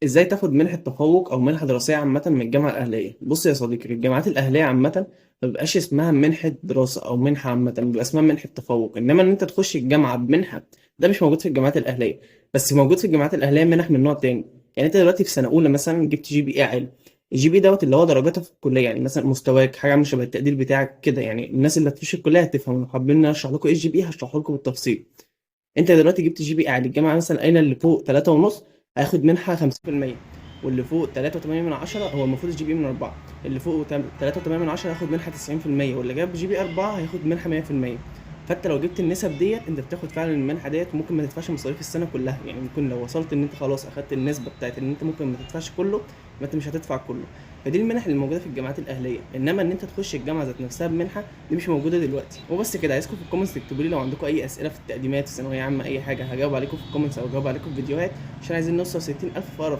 ازاي تاخد منحة تفوق او منحة دراسية عامة من الجامعة الأهلية؟ بص يا صديقي، الجامعات الأهلية عامة ما بيبقاش اسمها منحة دراسة او منحة عامة، بيبقى اسمها منحة تفوق. انما ان انت تخش الجامعة بمنحة، ده مش موجود في الجامعات الأهلية. بس موجود في الجامعات الأهلية منح من نوع تاني. يعني انت دلوقتي في سنة أولى مثلا جبت GPA عالي. ال GPA دوت اللي هو درجاتك في الكلية، يعني مثلا مستواك، حاجة عاملة شبه التقدير بتاعك كده. يعني الناس اللي هتخش الكلية هتفهم. لو حابين اشرح لكم ايه ال GPA هشرحه لكم بالتفصيل. انت دلوقتي جبت GPA عالي، الجامعة مثلا قايله اللي فوق 3.5 هياخد منحه 50%، واللي فوق 3.8 من 10، هو المفروض ال GPA من 4، اللي فوق 3.8 من 10 هياخد منحه 90%، واللي جاب GPA 4 هياخد منحه 100%. فانت لو جبت النسب ديت انت بتاخد فعلا المنحة ديت، وممكن ما تدفعش مصاريف السنة كلها. يعني ممكن لو وصلت ان انت خلاص اخدت النسبة بتاعت ان انت ممكن ما تدفعش كله، ما انت مش هتدفع كله. فدي المنح اللي موجودة في الجامعات الاهليه، انما ان انت تخش الجامعة ذات نفسها بمنحه دي مش موجودة دلوقتي. وبس كده، عايزكم في ال comments تكتبوا لي لو عندكم اي اسئلة في التقديمات في ثانوية عامة، اي حاجة هجاوب عليكم في ال comments او هجاوب عليكم في فيديوهات، عشان عايزين نوصل 60,000 في اقرب